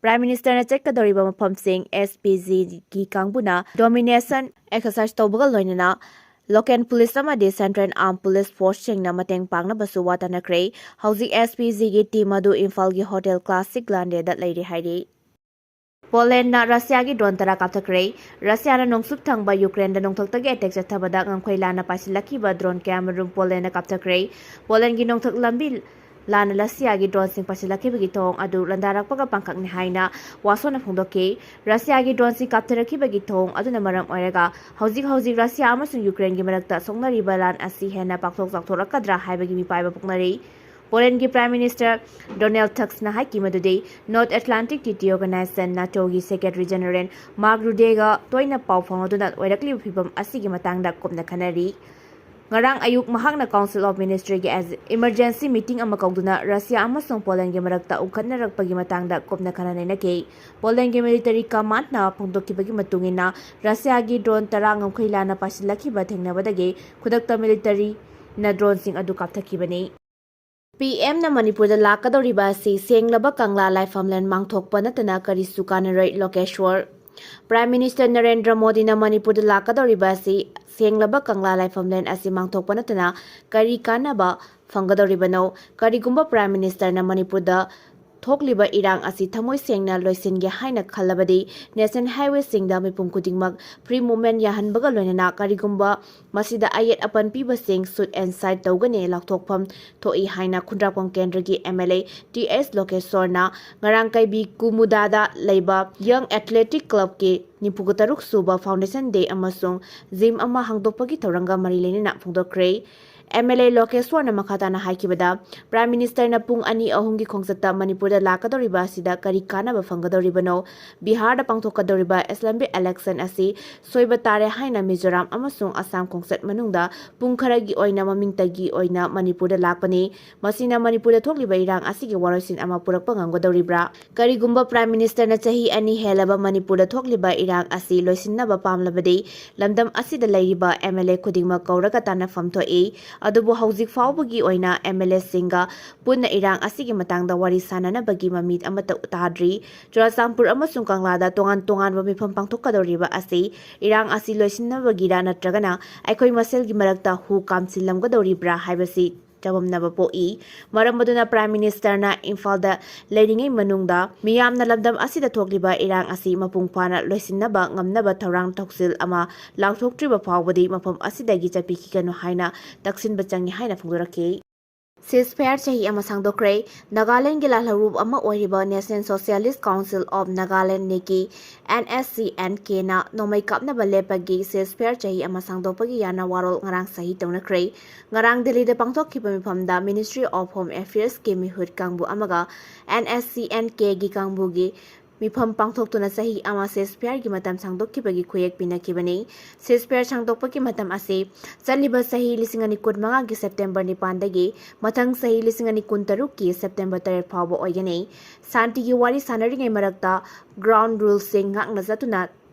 Prime Ministerꯅ ꯆꯠꯀꯗꯧꯔꯤꯕ ꯃꯐꯝꯁꯤꯡ SPGꯒꯤ ꯀꯥꯡꯕꯨꯅ domination exercise ꯇꯧꯕꯒ ꯂꯣꯏꯅꯅ local police ꯑꯃꯗꯤ Central Armed Police Forceꯁꯤꯡꯅ ꯃꯇꯦꯡ ꯄꯥꯡꯅꯕꯁꯨ ꯋꯥ ꯇꯥꯅꯈ꯭ꯔꯦ꯫ ꯍꯧꯖꯤꯛ SPGꯒꯤ team ꯑꯗꯨ ꯏꯝꯐꯥꯜꯒꯤ Hotel Classic Glandeꯗ ꯂꯩꯔꯤ ꯍꯥꯏꯔꯤ꯫ ꯄꯣꯂꯦꯟꯗꯅ ꯔꯁꯤꯌꯥꯒꯤ drone ꯇꯔꯥ ꯀꯥꯞꯊꯈ꯭ꯔꯦ꯫ ꯔꯁꯤꯌꯥꯅ ꯅꯣꯡꯆꯨꯞ ꯊꯪꯕ ꯌꯨꯀ꯭ꯔꯦꯟꯗ ꯅꯣꯡꯊꯛꯇꯒꯤ attack ꯆꯠꯊꯕꯗ ꯉꯝꯈꯩ ꯂꯥꯟꯅ ꯄꯥꯏꯁꯤꯜꯂꯛꯈꯤꯕ drone ꯀꯌꯥꯃꯔꯨꯝ ꯄꯣꯂꯦꯟꯗꯅ ꯀꯥꯞꯊꯈ꯭ꯔꯦ꯫ ꯄꯣꯂꯦꯟꯒꯤ ꯅꯣꯡꯊꯛ ꯂꯝꯕꯤ ꯂꯥꯟꯅ ꯔꯁꯤꯌꯥꯒꯤ droneꯁꯤꯡ ꯄꯥꯏꯁꯤꯜꯂꯛꯈꯤꯕꯒꯤ ꯊꯧꯑꯣꯡ ꯑꯗꯨ ꯂꯥꯟꯗꯥꯔꯛꯄꯒ ꯄꯥꯡꯈꯛꯅꯤ ꯍꯥꯏꯅ ꯋꯥꯁꯣꯅ ꯐꯣꯡꯗꯣꯛꯈꯤ꯫ ꯔꯁꯤꯌꯥꯒꯤ droneꯁꯤꯡ ꯀꯥꯞꯊꯔꯛꯈꯤꯕꯒꯤ ꯊꯧꯑꯣꯡ ꯑꯗꯨꯅ ꯃꯔꯝ ꯑꯣꯏꯔꯒ ꯍꯧꯖꯤꯛ ꯍꯧꯖꯤꯛ ꯔꯁꯤꯌꯥ ꯑꯃꯁꯨꯡ ꯌꯨꯀ꯭ꯔꯦꯟꯒꯤ ꯃꯔꯛꯇ ꯁꯣꯛꯅꯔꯤꯕ ꯂꯥꯟ ꯑꯁꯤ ꯍꯦꯟꯅ ꯄꯥꯛꯊꯣꯛ ꯆꯥꯎꯊꯣꯔꯛꯀꯗ꯭ꯔꯥ ꯍꯥꯏꯕꯒꯤ ꯃꯤꯄꯥꯏꯕ ꯄꯣꯛꯅꯔꯤ꯫ ꯄꯣꯂꯦꯟꯒꯤ Prime Minister Donald Tuskꯅ ꯍꯥꯏꯈꯤ ꯃꯗꯨꯗꯤ North Atlantic Treaty Organization NATOꯒꯤ Secretary General Mark Rutteꯒ ꯇꯣꯏꯅ ꯄꯥꯎ ꯐꯥꯎꯅꯗꯨꯅ ꯑꯣꯏꯔꯛꯂꯤꯕ ꯐꯤꯚꯝ ꯑꯁꯤꯒꯤ ꯃꯇꯥꯡꯗ ꯀꯨꯞꯅ ꯈꯟꯅꯔꯤ꯫ ꯉꯔꯥꯡ ꯑꯌꯨꯛ ꯃꯍꯥꯛꯅ Council of Ministryꯒꯤ as-, emergency meeting ꯑꯃ ꯀꯧꯗꯨꯅ ꯔꯁꯤꯌꯥ ꯑꯃꯁꯨꯡ ꯄꯣꯂꯦꯟꯒꯤ ꯃꯔꯛꯇ ꯎꯪꯈꯠꯅꯔꯛꯄꯒꯤ ꯃꯇꯥꯡꯗ ꯀꯨꯞꯅ ꯈꯟꯅ ꯅꯩꯅꯈꯤ꯫ ꯄꯣꯂꯦꯟꯒꯤ military commandꯅ ꯐꯣꯡꯗꯣꯛꯈꯤꯕꯒꯤ ꯃꯇꯨꯡ ꯏꯟꯅ, ꯔꯁꯤꯌꯥꯒꯤ drone ꯇꯔꯥ ꯉꯝꯈꯩ ꯂꯥꯟꯅ ꯄꯥꯏꯁꯤꯜꯂꯛꯈꯤꯕ ꯊꯦꯡꯅꯕꯗꯒꯤ ꯈꯨꯗꯛꯇ militaryꯅ droneꯁꯤꯡ ꯑꯗꯨ ꯀꯥꯞꯊꯠꯈꯤꯕꯅꯤ꯫ PMꯅ ꯃꯅꯤꯄꯨꯔꯗ ꯂꯥꯛꯀꯗꯧꯔꯤꯕ ꯑꯁꯤ ꯁꯦꯡꯂꯕ ꯀꯪꯂꯥ ꯂꯥꯏꯐꯝꯂꯦꯟ ꯃꯥꯡꯊꯣꯛꯄ ꯅꯠꯇꯅ ꯀꯔꯤꯁꯨ ꯀꯥꯟꯅꯔꯣꯏ, ꯂꯣꯀꯦꯁ꯭ꯋꯔ꯫ Prime Minister ꯅꯔꯦꯟꯗ꯭ꯔ ꯃꯣꯗꯤꯅ ꯃꯅꯤꯄꯨꯔꯗ ꯂꯥꯛꯀꯗꯧꯔꯤꯕ ꯑꯁꯤ ꯁꯦꯡꯂꯕ ꯀꯪꯂꯥ ꯂꯥꯏꯐꯝꯂꯦꯟ ꯑꯁꯤ ꯃꯥꯡꯊꯣꯛꯄ ꯅꯠꯇꯅ ꯀꯔꯤ ꯀꯥꯟꯅꯕ ꯐꯪꯒꯗꯧꯔꯤꯕꯅꯣ? ꯀꯔꯤꯒꯨꯝꯕ Prime Ministerꯅ ꯃꯅꯤꯄꯨꯔꯗ ꯊꯣꯛꯂꯤꯕ ꯏꯔꯥꯡ ꯑꯁꯤ ꯊꯃꯣꯏ ꯁꯦꯡꯅ ꯂꯣꯏꯁꯤꯟꯒꯦ ꯍꯥꯏꯅ ꯈꯜꯂꯕꯗꯤ, national highwayꯁꯤꯡꯗ ꯃꯤꯄꯨꯝ ꯈꯨꯗꯤꯡꯃꯛ free movement ꯌꯥꯍꯟꯕꯒ ꯂꯣꯏꯅꯅ ꯀꯔꯤꯒꯨꯝꯕ ꯃꯁꯤꯗ ꯑꯌꯦꯠ ꯑꯄꯟ ꯄꯤꯕꯁꯤꯡ shoot and side ꯇꯧꯒꯅꯤ, ꯂꯥꯎꯊꯣꯛꯐꯝ ꯊꯣꯛꯏ ꯍꯥꯏꯅ ꯈꯨꯟꯗ꯭ꯔꯥꯛꯄꯝ ꯀꯦꯟꯗ꯭ꯔꯒꯤ MLA ꯇꯤ ꯑꯦꯁ ꯂꯣꯀꯦꯁ꯭ꯋꯔꯅ ꯉꯔꯥꯡ ꯀꯩꯕꯤ ꯀꯨꯃꯨꯗꯥꯗ ꯂꯩꯕ Young Athletic Clubꯀꯤ ꯅꯤꯐꯨ ꯇꯔꯨꯛ ꯁꯨꯕ foundation day ꯑꯃꯁꯨꯡ gym ꯑꯃ ꯍꯥꯡꯗꯣꯛꯄꯒꯤ ꯊꯧꯔꯝꯒ ꯃꯔꯤ ꯂꯩꯅꯅ ꯐꯣꯡꯗꯣꯛꯈ꯭ꯔꯦ꯫ ꯑꯦꯝ ꯑꯦꯜ ꯑꯦ ꯂꯣꯀꯦꯁ꯭ꯋꯔꯅ ꯃꯈꯥ ꯇꯥꯅ ꯍꯥꯏꯈꯤꯕꯗ, Prime Minister ꯅ ꯄꯨꯡ ꯑꯅꯤ ꯑꯍꯨꯝꯒꯤ ꯈꯣꯡꯆꯠꯇ ꯃꯅꯤꯄꯨꯔꯗ ꯂꯥꯛꯀꯗꯧꯔꯤꯕ ꯑꯁꯤꯗ ꯀꯔꯤ ꯀꯥꯟꯅꯕ ꯐꯪꯒꯗꯧꯔꯤꯕꯅꯣ? ꯕꯤꯍꯥꯔꯗ ꯄꯥꯡꯊꯣꯛꯀꯗꯧꯔꯤꯕ assembly election ꯑꯁꯤ ꯁꯣꯏꯕ ꯇꯥꯔꯦ ꯍꯥꯏꯅ ꯃꯤꯖꯣꯔꯥꯝ ꯑꯃꯁꯨꯡ ꯑꯁꯥꯝ ꯈꯣꯡꯆꯠ ꯃꯅꯨꯡꯗ ꯄꯨꯡ ꯈꯔꯒꯤ ꯑꯣꯏꯅ ꯃꯃꯤꯡꯇꯒꯤ ꯑꯣꯏꯅ ꯃꯅꯤꯄꯨꯔꯗ ꯂꯥꯛꯄꯅꯤ꯫ ꯃꯁꯤꯅ ꯃꯅꯤꯄꯨꯔꯗ ꯊꯣꯛꯂꯤꯕ ꯏꯔꯥꯡ ꯑꯁꯤꯒꯤ ꯋꯥꯔꯣꯏꯁꯤꯟ ꯑꯃ ꯄꯨꯔꯛꯄ ꯉꯝꯒꯗꯧꯔꯤꯕ꯭ꯔꯥ? ꯀꯔꯤꯒꯨꯝꯕ Prime Minister ꯅ ꯆꯍꯤ ꯑꯅꯤ ꯍꯦꯜꯂꯕ ꯃꯅꯤꯄꯨꯔꯗ ꯊꯣꯛꯂꯤꯕ ꯏꯔꯥꯡ ꯑꯁꯤ ꯂꯣꯏꯁꯤꯟꯅꯕ ꯄꯥꯝꯂꯕꯗꯤ, ꯂꯝꯗꯝ ꯑꯁꯤꯗ ꯂꯩꯔꯤꯕ ꯑꯦꯝ ꯑꯦꯜ ꯑꯦ ꯈꯨꯗꯤꯡꯃꯛ ꯀꯧꯔꯒ ꯇꯥꯟꯅꯐꯝ ꯊꯣꯛꯏ꯫ ꯑꯗꯨꯕꯨ ꯍꯧꯖꯤꯛ ꯐꯥꯎꯕꯒꯤ ꯑꯣꯏꯅ ꯑꯦꯝ ꯑꯦꯜ ꯑꯦꯁꯤꯡꯒ ꯄꯨꯟꯅ ꯏꯔꯥꯡ ꯑꯁꯤꯒꯤ ꯃꯇꯥꯡꯗ ꯋꯥꯔꯤ ꯁꯥꯅꯅꯕꯒꯤ ꯃꯃꯤꯠ ꯑꯃꯠꯇ ꯇꯥꯗ꯭ꯔꯤ꯫ ꯆꯨꯔꯥꯆꯥꯟꯄꯨꯔ ꯑꯃꯁꯨꯡ ꯀꯪꯂꯥꯗ ꯇꯣꯉꯥꯟ ꯇꯣꯉꯥꯟꯕ ꯃꯤꯐꯝ ꯄꯥꯡꯊꯣꯛꯀꯗꯧꯔꯤꯕ ꯑꯁꯤ ꯏꯔꯥꯡ ꯑꯁꯤ ꯂꯣꯏꯁꯤꯟꯅꯕꯒꯤꯔ ꯅꯠꯇ꯭ꯔꯒꯅ ꯑꯩꯈꯣꯏ ꯃꯁꯦꯜꯒꯤ ꯃꯔꯛꯇ ꯍꯨ ꯀꯥꯝꯁꯤꯜꯂꯝꯒꯗꯧꯔꯤꯕ꯭ꯔꯥ ꯍꯥꯏꯕꯁꯤ ꯆꯃꯝꯅꯕ ꯄꯣꯛꯏ꯫ ꯃꯔꯝ ꯑꯗꯨꯅ Prime Minister ꯅ ꯏꯝꯐꯥꯜꯗ ꯂꯩꯔꯤꯉꯩ ꯃꯅꯨꯡꯗ ꯃꯤꯌꯥꯝꯅ ꯂꯝꯗꯝ ꯑꯁꯤꯗ ꯊꯣꯛꯂꯤꯕ ꯏꯔꯥꯡ ꯑꯁꯤ ꯃꯄꯨꯡ ꯐꯥꯅ ꯂꯣꯏꯁꯤꯟꯅꯕ ꯉꯝꯅꯕ ꯊꯧꯔꯥꯡ ꯊꯧꯁꯤꯜ ꯑꯃ ꯂꯥꯎꯊꯣꯛꯇ꯭ꯔꯤꯕ ꯐꯥꯎꯕꯗꯤ ꯃꯐꯝ ꯑꯁꯤꯗꯒꯤ ꯆꯠꯄꯤꯈꯤꯒꯅꯨ ꯍꯥꯏꯅ ꯇꯛꯁꯤꯟꯕ ꯆꯪꯏ ꯍꯥꯏꯅ ꯐꯣꯡꯗꯣꯔꯛꯈꯤ꯫ Ceasefire ꯆꯍꯤ ꯑꯃ ꯁꯥꯡꯗꯣꯛꯈ꯭ꯔꯦ꯫ ꯅꯥꯒꯥꯂꯦꯟꯒꯤ ꯂꯥꯜꯍꯧꯂꯨꯞ ꯑꯃ ꯑꯣꯏꯔꯤꯕ National Socialist Council of Nagaland, ꯅꯦꯀꯤ, N S C N K ꯅ ꯅꯣꯡꯃꯩ ꯀꯥꯞꯅꯕ ꯂꯦꯞꯄꯒꯤ ceasefire ꯆꯍꯤ ꯑꯃ ꯁꯥꯡꯗꯣꯛꯄꯒꯤ ꯌꯥꯅ ꯋꯥꯔꯣꯜ ꯉꯔꯥꯡ ꯁꯍꯤ ꯇꯧꯅꯈ꯭ꯔꯦ꯫ ꯉꯔꯥꯡ ꯗꯦꯜꯂꯤꯗ ꯄꯥꯡꯊꯣꯛꯈꯤꯕ ꯃꯤꯐꯝꯗ Ministry of Home Affairs ꯀꯤ ꯃꯤꯍꯨꯠ ꯀꯥꯡꯕꯨ ꯑꯃꯒ N S C N K ꯒꯤ ꯀꯥꯡꯕꯨꯒꯤ ꯃꯤꯐꯝ ꯄꯥꯡꯊꯣꯛꯇꯨꯅ ꯆꯍꯤ ꯑꯃ ceasefire ꯒꯤ ꯃꯇꯝ ꯁꯥꯡꯗꯣꯛꯈꯤꯕꯒꯤ ꯈꯨꯌꯦꯛ ꯄꯤꯅꯈꯤꯕꯅꯤ꯫ Ceasefire ꯁꯥꯡꯗꯣꯛꯄꯒꯤ ꯃꯇꯝ ꯑꯁꯤ ꯆꯠꯂꯤꯕ ꯆꯍꯤ ꯂꯤꯁꯤꯡ ꯑꯅꯤ ꯀꯨꯟꯃꯉꯥꯒꯤ September ꯅꯤꯄꯥꯟꯗꯒꯤ ꯃꯊꯪ ꯆꯍꯤ ꯂꯤꯁꯤꯡ ꯑꯅꯤ ꯀꯨꯟꯇꯔꯨꯛꯀꯤ September ꯇꯔꯦꯠ ꯐꯥꯎꯕ ꯑꯣꯏꯒꯅꯤ꯫ ꯁꯥꯟꯇꯤꯒꯤ ꯋꯥꯔꯤ ꯁꯥꯟꯅꯔꯤꯉꯩ ꯃꯔꯛꯇ ground ruleꯁꯤꯡ ꯉꯥꯛꯅ ꯆꯠꯇꯨꯅ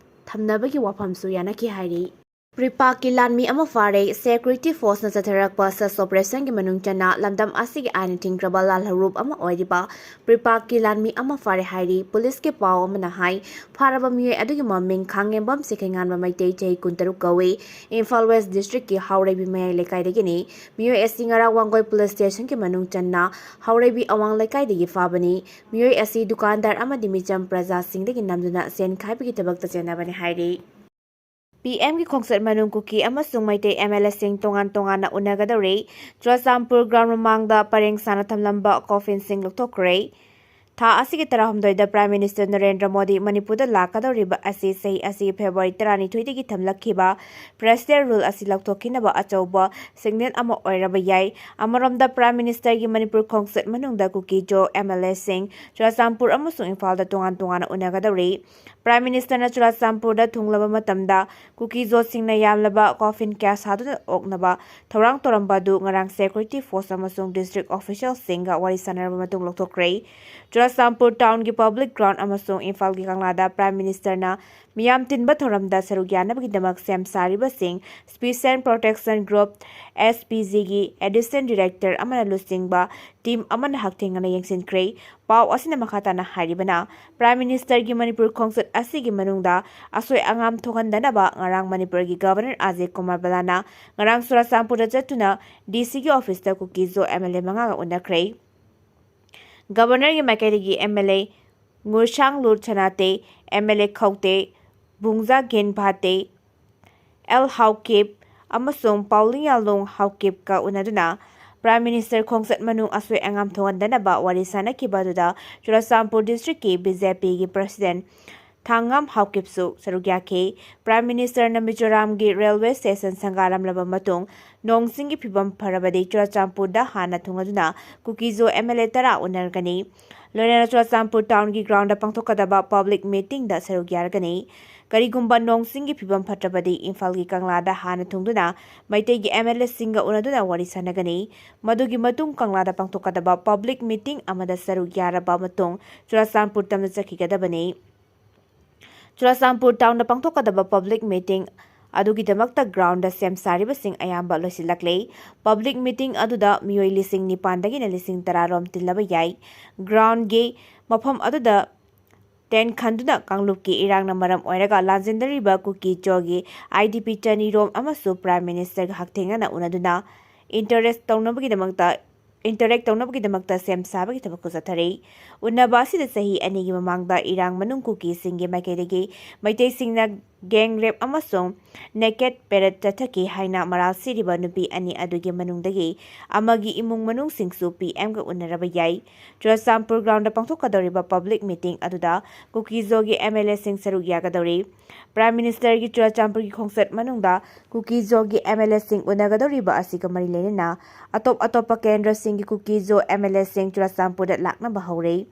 ꯊꯝꯅꯕꯒꯤ ꯋꯥꯐꯝꯁꯨ ꯌꯥꯅꯈꯤ ꯍꯥꯏꯔꯤ꯫ ꯄ꯭ꯔꯤꯄꯥꯛꯀꯤ ꯂꯥꯟꯃꯤ ꯑꯃ ꯐꯥꯔꯦ꯫ Security Forceꯅ ꯆꯠꯊꯔꯛꯄ search operationꯒꯤ ꯃꯅꯨꯡ ꯆꯟꯅ ꯂꯝꯗꯝ ꯑꯁꯤꯒꯤ ꯑꯥꯏꯟꯅ ꯊꯤꯡꯈ꯭ꯔꯕ ꯂꯥꯜꯍꯧꯂꯨꯞ ꯑꯃ ꯑꯣꯏꯔꯤꯕ ꯄ꯭ꯔꯤꯄꯥꯛꯀꯤ ꯂꯥꯟꯃꯤ ꯑꯃ ꯐꯥꯔꯦ ꯍꯥꯏꯔꯤ꯫ ꯄꯨꯂꯤꯁꯀꯤ ꯄꯥꯎ ꯑꯃꯅ ꯍꯥꯏ, ꯐꯥꯔꯕ ꯃꯤꯑꯣꯏ ꯑꯗꯨꯒꯤ ꯃꯃꯤꯡ ꯈꯥꯡꯉꯦꯝꯕꯝ ꯁꯤꯈꯩꯉꯥꯟꯕ ꯃꯩꯇꯩ, ꯆꯍꯤ ꯀꯨꯟꯇꯔꯨꯛ ꯀꯧꯏ꯫ ꯏꯝꯐꯥꯜ West Districtꯀꯤ ꯍꯥꯎꯔꯩꯕꯤ ꯃꯌꯥꯏ ꯂꯩꯀꯥꯏꯗꯒꯤꯅꯤ꯫ ꯃꯤꯑꯣꯏ ꯑꯁꯤ ꯉꯔꯥꯡ ꯋꯥꯡꯒꯣꯏ Police Stationꯒꯤ ꯃꯅꯨꯡ ꯆꯟꯅ ꯍꯥꯎꯔꯩꯕꯤ ꯑꯋꯥꯡ ꯂꯩꯀꯥꯏꯗꯒꯤ ꯐꯥꯕꯅꯤ꯫ ꯃꯤꯑꯣꯏ ꯑꯁꯤ ꯗꯨꯀꯥꯟꯗꯥꯔ ꯑꯃꯗꯤ ꯃꯤꯆꯝ ꯄ꯭ꯔꯖꯥꯁꯤꯡꯗꯒꯤ ꯅꯝꯗꯨꯅ ꯁꯦꯟ ꯈꯥꯏꯕꯒꯤ ꯊꯕꯛꯇ ꯆꯦꯟꯅꯕꯅꯤ ꯍꯥꯏꯔꯤ꯫ ꯄꯤ ꯑꯦꯝꯒꯤ ꯈꯣꯡꯆꯠ ꯃꯅꯨꯡ ꯀꯨꯀꯤ ꯑꯃꯁꯨꯡ ꯃꯩꯇꯩ ꯑꯦꯝ ꯑꯦꯜ ꯑꯦꯁꯤꯡ ꯇꯣꯉꯥꯟ ꯇꯣꯉꯥꯟꯅ ꯎꯅꯒꯗꯧꯔꯤ꯫ ꯆꯨꯔꯥꯆꯥꯟꯄꯨꯔ ground ꯃꯃꯥꯡꯗ ꯄꯔꯦꯡ ꯁꯥꯅ ꯊꯝꯂꯝꯕ coffinꯁꯤꯡ ꯂꯧꯊꯣꯛꯈ꯭ꯔꯦ꯫ ꯊꯥ ꯑꯁꯤꯒꯤ ꯇꯔꯥꯍꯨꯝꯗꯣꯏꯗ Prime Minister ꯅꯔꯦꯟꯗ꯭ꯔ ꯃꯣꯗꯤ ꯃꯅꯤꯄꯨꯔꯗ ꯂꯥꯛꯀꯗꯧꯔꯤꯕ ꯑꯁꯤ ꯆꯍꯤ ꯑꯁꯤꯒꯤ February ꯇꯔꯥꯅꯤꯊꯣꯏꯗꯒꯤ ꯊꯝꯂꯛꯈꯤꯕ Presidential Rule ꯑꯁꯤ ꯂꯧꯊꯣꯛꯈꯤꯅꯕ ꯑꯆꯧꯕ signal ꯑꯃ ꯑꯣꯏꯔꯕ ꯌꯥꯏ꯫ ꯑꯃꯔꯣꯝꯗ, Prime Ministerꯒꯤ ꯃꯅꯤꯄꯨꯔ ꯈꯣꯡꯆꯠ ꯃꯅꯨꯡꯗ ꯀꯨꯀꯤ-ꯖꯣ MLAꯁꯤꯡ ꯆꯨꯔꯥꯆꯥꯟꯄꯨꯔ ꯑꯃꯁꯨꯡ ꯏꯝꯐꯥꯜꯗ ꯇꯣꯉꯥꯟ ꯇꯣꯉꯥꯟꯅ ꯎꯅꯒꯗꯧꯔꯤ꯫ Prime Ministerꯅ ꯆꯨꯔꯥꯆꯥꯟꯄꯨꯔꯗ ꯊꯨꯡꯂꯕ ꯃꯇꯝꯗ ꯀꯨꯀꯤ-ꯖꯣꯁꯤꯡꯅ ꯌꯥꯝꯂꯕ coffin ꯀꯌꯥ ꯁꯥꯗꯨꯅ ꯑꯣꯛꯅꯕ ꯊꯧꯔꯥꯡ ꯇꯧꯔꯝꯕ ꯑꯗꯨ ꯉꯔꯥꯡ security force ꯑꯃꯁꯨꯡ district officialꯁꯤꯡꯒ ꯋꯥꯔꯤ ꯁꯥꯟꯅꯔꯕ ꯃꯇꯨꯡ ꯂꯧꯊꯣꯛꯈ꯭ꯔꯦ꯫ ꯆꯨꯔꯥꯆꯥꯟꯄꯨꯔ townꯒꯤ public ground ꯑꯃꯁꯨꯡ ꯏꯝꯐꯥꯜꯒꯤ ꯀꯪꯂꯥꯗ Prime Ministerꯅ ꯃꯤꯌꯥꯝ ꯇꯤꯟꯕ ꯊꯧꯔꯝꯗ ꯁꯔꯨꯛ ꯌꯥꯅꯕꯒꯤꯗꯃꯛ ꯁꯦꯝ ꯁꯥꯔꯤꯕꯁꯤꯡ Special Protection Group, SPGꯒꯤ Additional Director ꯑꯃꯅ ꯂꯨꯆꯤꯡꯕ team ꯑꯃꯅ ꯍꯛꯊꯦꯡꯅꯅ ꯌꯦꯡꯁꯤꯟꯈ꯭ꯔꯦ꯫ ꯄꯥꯎ ꯑꯁꯤꯅ ꯃꯈꯥ ꯇꯥꯅ ꯍꯥꯏꯔꯤꯕꯅ, Prime Ministerꯒꯤ ꯃꯅꯤꯄꯨꯔ ꯈꯣꯡꯆꯠ ꯑꯁꯤꯒꯤ ꯃꯅꯨꯡꯗ ꯑꯁꯣꯏ ꯑꯉꯥꯝ ꯊꯣꯛꯍꯟꯗꯅꯕ ꯉꯔꯥꯡ ꯃꯅꯤꯄꯨꯔꯒꯤ Governor ꯑꯖꯌ ꯀꯨꯃꯥꯔ ꯚꯜꯂꯥꯅ ꯉꯔꯥꯡ ꯆꯨꯔꯥꯆꯥꯟꯄꯨꯔꯗ ꯆꯠꯇꯨꯅ DCꯒꯤ officeꯇ ꯀꯨꯀꯤ-ꯖꯣ MLA ꯃꯉꯥꯒ ꯎꯅꯈ꯭ꯔꯦ꯫ Governorꯒꯤ ꯃꯥꯏꯀꯩꯗꯒꯤ MLA ꯉꯨꯔꯁꯥꯡꯂꯨ ꯁꯅꯥꯇꯦ, MLA ꯈꯧꯇꯦ ꯕꯨꯡꯖꯥꯒꯤꯟ ꯚꯥꯇꯦ, ꯑꯦꯜ ꯍꯥꯎꯀꯤꯞ ꯑꯃꯁꯨꯡ ꯄꯥꯎꯂꯤꯡꯌꯥꯂꯣꯡ ꯍꯥꯎꯀꯤꯞꯀ ꯎꯅꯗꯨꯅ Prime Minister ꯈꯣꯡꯆꯠ ꯃꯅꯨꯡ ꯑꯁꯣꯏ ꯑꯉꯥꯝ ꯊꯣꯛꯍꯟꯗꯅꯕ ꯋꯥꯔꯤ ꯁꯥꯅꯈꯤꯕ ꯑꯗꯨꯗ ꯆꯨꯔꯥꯆꯥꯟꯄꯨꯔ districtꯀꯤ BJPꯒꯤ President ꯊꯥꯡꯉꯝ ꯍꯥꯎꯀꯤꯞꯁꯨ ꯁꯔꯨꯛ ꯌꯥꯈꯤ꯫ Prime Ministerꯅ ꯃꯤꯖꯣꯔꯥꯝꯒꯤ railway station ꯁꯪꯒꯥꯔꯝꯂꯕ ꯃꯇꯨꯡ ꯅꯣꯡ ꯆꯤꯡꯒꯤ ꯐꯤꯕꯝ ꯐꯔꯕꯗꯤ ꯆꯨꯔꯥꯆꯥꯟꯄꯨꯔꯗ ꯍꯥꯟꯅ ꯊꯨꯡꯂꯗꯨꯅ ꯀꯨꯀꯤ-ꯖꯣ MLA ꯇꯔꯥ ꯎꯅꯔꯒꯅꯤ꯫ ꯂꯣꯏꯅꯅ ꯆꯨꯔꯥꯆꯥꯟꯄꯨꯔ townꯒꯤ groundꯗ ꯄꯥꯡꯊꯣꯛꯀꯗꯕ public meetingꯗ ꯁꯔꯨꯛ ꯌꯥꯔꯒꯅꯤ꯫ ꯀꯔꯤꯒꯨꯝꯕ ꯅꯣꯡ ꯆꯤꯡꯒꯤ ꯐꯤꯕꯝ ꯐꯠꯇ꯭ꯔꯕꯗꯤ ꯏꯝꯐꯥꯜꯒꯤ ꯀꯪꯂꯥꯗ ꯍꯥꯟꯅ ꯊꯨꯡꯗꯨꯅ ꯃꯩꯇꯩꯒꯤ MLAꯁꯤꯡꯒ ꯎꯅꯗꯨꯅ ꯋꯥꯔꯤ ꯁꯥꯅꯒꯅꯤ꯫ ꯃꯗꯨꯒꯤ ꯃꯇꯨꯡ ꯀꯪꯂꯥꯗ ꯄꯥꯡꯊꯣꯛꯀꯗꯕ public meeting ꯑꯃꯗ ꯁꯔꯨꯛ ꯌꯥꯔꯕ ꯃꯇꯨꯡ ꯆꯨꯔꯥꯆꯥꯟꯄꯨꯔ ꯇꯝꯅ ꯆꯠꯈꯤꯒꯗꯕꯅꯤ꯫ ꯆꯨꯔꯥꯆꯥꯟꯄꯨꯔ townꯗ ꯄꯥꯡꯊꯣꯛꯀꯗꯕ public meeting ꯑꯗꯨꯒꯤꯗꯃꯛꯇ groundꯗ ꯁꯦꯝ ꯁꯥꯔꯤꯕꯁꯤꯡ ꯑꯌꯥꯝꯕ ꯂꯣꯏꯁꯤꯜꯂꯛꯂꯦ꯫ Public meeting ꯑꯗꯨꯗ ꯃꯤꯑꯣꯏ ꯂꯤꯁꯤꯡ ꯅꯤꯄꯥꯟꯗꯒꯤꯅ ꯂꯤꯁꯤꯡ ꯇꯔꯥ ꯔꯣꯝ ꯇꯤꯜꯂꯕ ꯌꯥꯏ꯫ Groundꯒꯤ ꯃꯐꯝ ꯑꯗꯨꯗ tent ꯈꯟꯗꯨꯅ ꯀꯥꯡꯂꯨꯞꯀꯤ ꯏꯔꯥꯡꯅ ꯃꯔꯝ ꯑꯣꯏꯔꯒ ꯂꯥꯟꯖꯦꯟꯅꯔꯤꯕ ꯀꯨꯀꯤ-ꯖꯣꯒꯤ IDP ꯆꯅꯤ ꯔꯣꯝ ꯑꯃꯁꯨ Prime Ministerꯒ ꯍꯛꯊꯦꯡꯅꯅ ꯎꯅꯗꯨꯅ interest ꯇꯧꯅꯕꯒꯤꯗꯃꯛꯇ interact ꯇꯧꯅꯕꯒꯤꯗꯃꯛꯇ ꯁꯦꯝ ꯁꯥꯕꯒꯤ ꯊꯕꯛ ꯆꯠꯊꯔꯤ꯫ ꯎꯅꯕ ꯑꯁꯤꯗ ꯆꯍꯤ ꯑꯅꯤꯒꯤ ꯃꯃꯥꯡꯗ ꯏꯔꯥꯡ ꯃꯅꯨꯡ ꯀꯨꯀꯤꯁꯤꯡꯒꯤ ꯃꯥꯏꯀꯩꯗꯒꯤ ꯃꯩꯇꯩꯁꯤꯡꯅ gang rape ꯑꯃꯁꯨꯡ naked parade ꯆꯠꯊꯈꯤ ꯍꯥꯏꯅ ꯃꯔꯥꯜ ꯁꯤꯔꯤꯕ ꯅꯨꯄꯤ ꯑꯅꯤ ꯑꯗꯨꯒꯤ ꯃꯅꯨꯡꯗꯒꯤ ꯑꯃꯒꯤ ꯏꯃꯨꯡ ꯃꯅꯨꯡꯁꯤꯡꯁꯨ ꯄꯤ ꯑꯦꯝꯒ ꯎꯅꯔꯕ ꯌꯥꯏ꯫ ꯆꯨꯔꯆꯥꯟꯄꯨꯔ ground ꯗ ꯄꯥꯡꯊꯣꯛꯀꯗꯧꯔꯤꯕ public meeting ꯑꯗꯨꯗ ꯀꯨꯀꯤꯖꯣꯒꯤ ꯑꯦꯝ ꯑꯦꯜ ꯑꯦꯁꯤꯡ ꯁꯔꯨꯛ ꯌꯥꯒꯗꯧꯔꯤ꯫ Prime Minister ꯒꯤ ꯆꯨꯔꯆꯥꯟꯄꯨꯔꯒꯤ ꯈꯣꯡꯆꯠ ꯃꯅꯨꯡꯗ ꯀꯨꯀꯤꯖꯣꯒꯤ ꯑꯦꯝ ꯑꯦꯜ ꯑꯦꯁꯤꯡ ꯎꯅꯒꯗꯧꯔꯤꯕ ꯑꯁꯤꯒ ꯃꯔꯤ ꯂꯩꯅꯅ ꯑꯇꯣꯞ ꯑꯇꯣꯞꯄ ꯀꯦꯟꯗ꯭ꯔꯁꯤꯡꯒꯤ ꯀꯨꯀꯤꯖꯣ ꯑꯦꯝ ꯑꯦꯜ ꯑꯦꯁꯤꯡ ꯆꯨꯔꯆꯥꯟꯄꯨꯔꯗ ꯂꯥꯛꯅꯕ ꯍꯧꯔꯦ꯫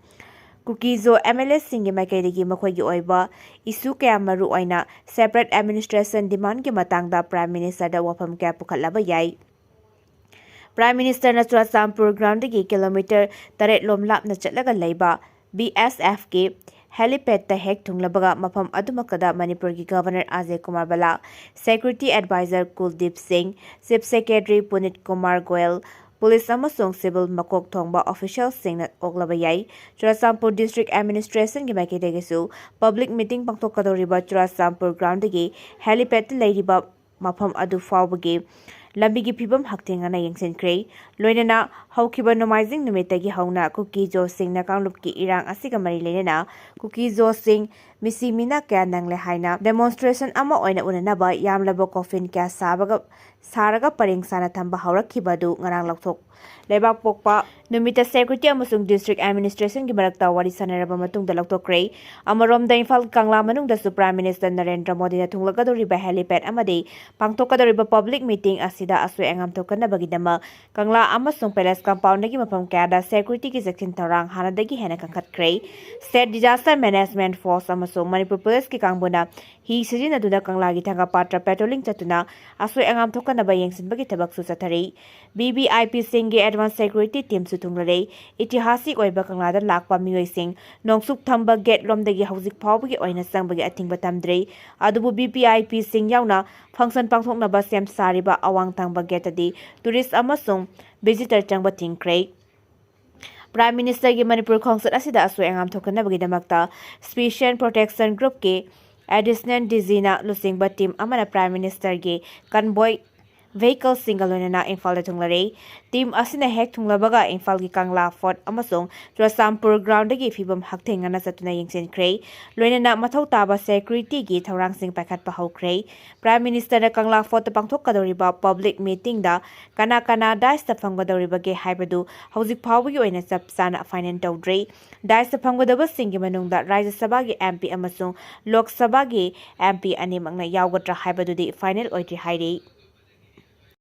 ꯀꯨꯀꯤꯖꯣ ꯑꯦꯝ ꯑꯦꯜ ꯑꯦꯁꯤꯡꯒꯤ ꯃꯥꯏꯀꯩꯗꯒꯤ ꯃꯈꯣꯏꯒꯤ ꯑꯣꯏꯕ issue ꯀꯌꯥ, ꯃꯔꯨ ꯑꯣꯏꯅ separate administration demand ꯀꯤ ꯃꯇꯥꯡꯗ Prime Minister ꯗ ꯋꯥꯐꯝ ꯀꯌꯥ ꯄꯨꯈꯠꯂꯕ ꯌꯥꯏ꯫ Prime Minister ꯅ ꯆꯨꯔꯆꯥꯟꯄꯨꯔ ground ꯗꯒꯤ kilometre ꯇꯔꯦꯠ ꯂꯣꯝ ꯂꯥꯞꯅ ꯆꯠꯂꯒ ꯂꯩꯕ ꯕꯤ ꯑꯦꯁ ꯑꯦꯐ ꯀꯤ helipad ꯇ ꯍꯦꯛ ꯊꯨꯡꯂꯕꯒ ꯃꯐꯝ ꯑꯗꯨꯃꯛꯇꯗ ꯃꯅꯤꯄꯨꯔꯒꯤ Governor Ajay Kumar ꯚꯜꯂꯥ, Security Advisor ꯀꯨꯜꯗꯤꯞ ꯁꯤꯡ, Chief Secretary ꯄꯨꯅꯤꯠ Kumar Goyal, police ꯑꯃꯁꯨꯡ civil ꯃꯀꯣꯛ ꯊꯣꯡꯕ official ꯁꯤꯡꯅ ꯑꯣꯛꯂꯕ ꯌꯥꯏ꯫ ꯆꯨꯔꯆꯥꯟꯄꯨꯔ District Administration ꯒꯤ ꯃꯥꯏꯀꯩꯗꯒꯤꯁꯨ public meeting ꯄꯥꯡꯊꯣꯛꯀꯗꯧꯔꯤꯕ ꯆꯨꯔꯆꯥꯟꯄꯨꯔ ground ꯗꯒꯤ helipad ꯇ ꯂꯩꯔꯤꯕ ꯃꯐꯝ ꯑꯗꯨ ꯐꯥꯎꯕꯒꯤ ꯂꯝꯕꯤꯒꯤ ꯐꯤꯕꯝ ꯍꯛꯊꯦꯡꯅꯅ ꯌꯦꯡꯁꯤꯟꯈ꯭ꯔꯦ꯫ ꯂꯣꯏꯅꯅ ꯍꯧꯈꯤꯕ ꯅꯣꯡꯃꯥꯏꯖꯤꯡ ꯅꯨꯃꯤꯠꯇꯒꯤ ꯍꯧꯅ ꯀꯨꯀꯤꯖꯣꯁꯤꯡꯅ ꯀꯥꯡꯂꯨꯞꯀꯤ ꯏꯔꯥꯡ ꯑꯁꯤꯒ ꯃꯔꯤ ꯂꯩꯅꯅ ꯀꯨꯀꯤꯖꯣꯁꯤꯡ ꯃꯤꯁꯤ ꯃꯤꯅꯥ ꯀꯌꯥ ꯅꯪꯂꯦ ꯍꯥꯏꯅ demonstration ꯑꯃ ꯑꯣꯏꯅ ꯎꯅꯅꯕ ꯌꯥꯝꯂꯕ coffin ꯀꯌꯥ ꯁꯥꯕꯒ, ꯁꯥꯔꯒ ꯄꯔꯦꯡ ꯁꯥꯅ ꯊꯝꯕ ꯍꯧꯔꯛꯈꯤꯕ ꯑꯗꯨ ꯉꯔꯥꯡ ꯂꯧꯊꯣꯛ, ꯂꯩꯕꯥꯛꯄꯣꯛꯄ ꯅꯨꯃꯤꯠꯇ Security ꯑꯃꯁꯨꯡ District Administration ꯒꯤ ꯃꯔꯛꯇ ꯋꯥꯔꯤ ꯁꯥꯅꯔꯕ ꯃꯇꯨꯡꯗ ꯂꯧꯊꯣꯛꯈ꯭ꯔꯦ꯫ ꯑꯃꯔꯣꯝꯗ ꯏꯝꯐꯥꯜ ꯀꯪꯂꯥ ꯃꯅꯨꯡꯗꯁꯨ Prime Minister ꯅꯔꯦꯟꯗ꯭ꯔ ꯃꯣꯗꯤꯅ ꯊꯨꯡꯂꯒꯗꯧꯔꯤꯕ helipad ꯑꯃꯗꯤ ꯄꯥꯡꯊꯣꯛꯀꯗꯧꯔꯤꯕ public meeting ꯑꯁꯤꯗ ꯑꯁꯣꯏ ꯑꯉꯥꯝ ꯊꯣꯛꯍꯟꯅꯕꯒꯤꯗꯃꯛ ꯀꯪꯂꯥ ꯑꯃꯁꯨꯡ palace compound ꯗꯒꯤ ꯃꯐꯝ ꯀꯌꯥꯗ security ꯒꯤ ꯆꯦꯛꯁꯤꯟ ꯊꯧꯔꯥꯡ ꯍꯥꯟꯅꯗꯒꯤ ꯍꯦꯟꯅ ꯀꯟꯈꯠꯈ꯭ꯔꯦ꯫ State Disaster Management Force ꯑꯃꯁꯨꯡ ꯃꯅꯤꯄꯨꯔ police ꯀꯤ ꯀꯥꯡꯕꯨꯅ ꯍꯤ ꯁꯤꯖꯤꯟꯅꯗꯨꯅ ꯀꯪꯂꯥꯒꯤ ꯊꯪꯒꯥ ꯄꯥꯠꯇ patrolling ꯆꯠꯇꯨꯅ ꯑꯁꯣꯏ ꯑꯉꯥꯝ ꯊꯣꯛꯍꯟꯅꯕ ꯌꯦꯡꯁꯤꯟꯕꯒꯤ ꯊꯕꯛꯁꯨ ꯆꯠꯊꯔꯤ꯫ ꯚꯤ ꯚꯤ ꯑꯥꯏ ꯄꯤ ꯁꯤꯡꯒꯤ advance security team ꯁꯨ ꯊꯨꯡꯂꯔꯦ꯫ ꯏꯇꯤꯍꯥꯁꯤꯛ ꯑꯣꯏꯕ ꯀꯪꯂꯥꯗ ꯂꯥꯛꯄ ꯃꯤꯑꯣꯏꯁꯤꯡ ꯅꯣꯡꯆꯨꯞ ꯊꯪꯕ gate ꯂꯣꯝꯗꯒꯤ ꯍꯧꯖꯤꯛ ꯐꯥꯎꯕꯒꯤ ꯑꯣꯏꯅ ꯆꯪꯕꯒꯤ ꯑꯊꯤꯡꯕ ꯊꯝꯗ꯭ꯔꯤ꯫ ꯑꯗꯨꯕꯨ ꯚꯤ ꯚꯤ ꯑꯥꯏ ꯄꯤ ꯁꯤꯡ ꯌꯥꯎꯅ function ꯄꯥꯡꯊꯣꯛꯅꯕ ꯁꯦꯝ ꯁꯥꯔꯤꯕ ꯑꯋꯥꯡ ꯊꯪꯕ gate ꯇꯗꯤ tourist ꯑꯃꯁꯨꯡ visitor ꯆꯪꯕ ꯊꯤꯡꯈ꯭ꯔꯦ꯫ Prime Minister ꯒꯤ ꯃꯅꯤꯄꯨꯔ ꯈꯣꯡꯆꯠ ꯑꯁꯤꯗ ꯑꯁꯣꯏ ꯑꯉꯥꯝ ꯊꯣꯛꯍꯟꯅꯕꯒꯤꯗꯃꯛꯇ Special Protection Group ꯀꯤ Additional D G ꯅ ꯂꯨꯆꯤꯡꯕ team ꯑꯃꯅ Prime Minister ꯒꯤ convoy vehicleꯁꯤꯡꯒ ꯂꯣꯏꯅꯅ ꯏꯝꯐꯥꯜꯗ ꯊꯨꯡꯂꯔꯦ꯫ Team ꯑꯁꯤꯅ ꯍꯦꯛ ꯊꯨꯡꯂꯕꯒ ꯏꯝꯐꯥꯜꯒꯤ ꯀꯪꯂꯥ ꯐꯣꯔꯠ ꯑꯃꯁꯨꯡ ꯆꯨꯔꯆꯥꯟꯄꯨꯔ groundꯗꯒꯤ ꯐꯤꯕꯝ ꯍꯛꯊꯦꯡꯅꯅ ꯆꯠꯇꯨꯅ ꯌꯦꯡꯁꯤꯟꯈ꯭ꯔꯦ꯫ ꯂꯣꯏꯅꯅ ꯃꯊꯧ ꯇꯥꯕ securityꯒꯤ ꯊꯧꯔꯥꯡꯁꯤꯡ ꯄꯥꯏꯈꯠꯄ ꯍꯧꯈ꯭ꯔꯦ꯫ Prime Ministerꯅ ꯀꯪꯂꯥ ꯐꯣꯔꯠꯇ ꯄꯥꯡꯊꯣꯛꯀꯗꯧꯔꯤꯕ public meetingꯗ ꯀꯅꯥ ꯀꯅꯥ daisꯇ ꯐꯝꯒꯗꯧꯔꯤꯕꯒꯦ ꯍꯥꯏꯕꯗꯨ ꯍꯧꯖꯤꯛ ꯐꯥꯎꯕꯒꯤ ꯑꯣꯏꯅ ꯆꯞ ꯆꯥꯅ final ꯇꯧꯗ꯭ꯔꯤ꯫ Daisꯇ ꯐꯝꯒꯗꯕꯁꯤꯡꯒꯤ ꯃꯅꯨꯡꯗ ꯔꯥꯖ꯭ꯌ ꯁꯚꯥꯒꯤ MP ꯑꯃꯁꯨꯡ ꯂꯣꯛ ꯁꯚꯥꯒꯤ MP ꯑꯅꯤꯃꯛꯅ ꯌꯥꯎꯒꯗ꯭ꯔꯥ ꯍꯥꯏꯕꯗꯨꯗꯤ final ꯑꯣꯏꯗ꯭ꯔꯤ ꯍꯥꯏꯔꯤ꯫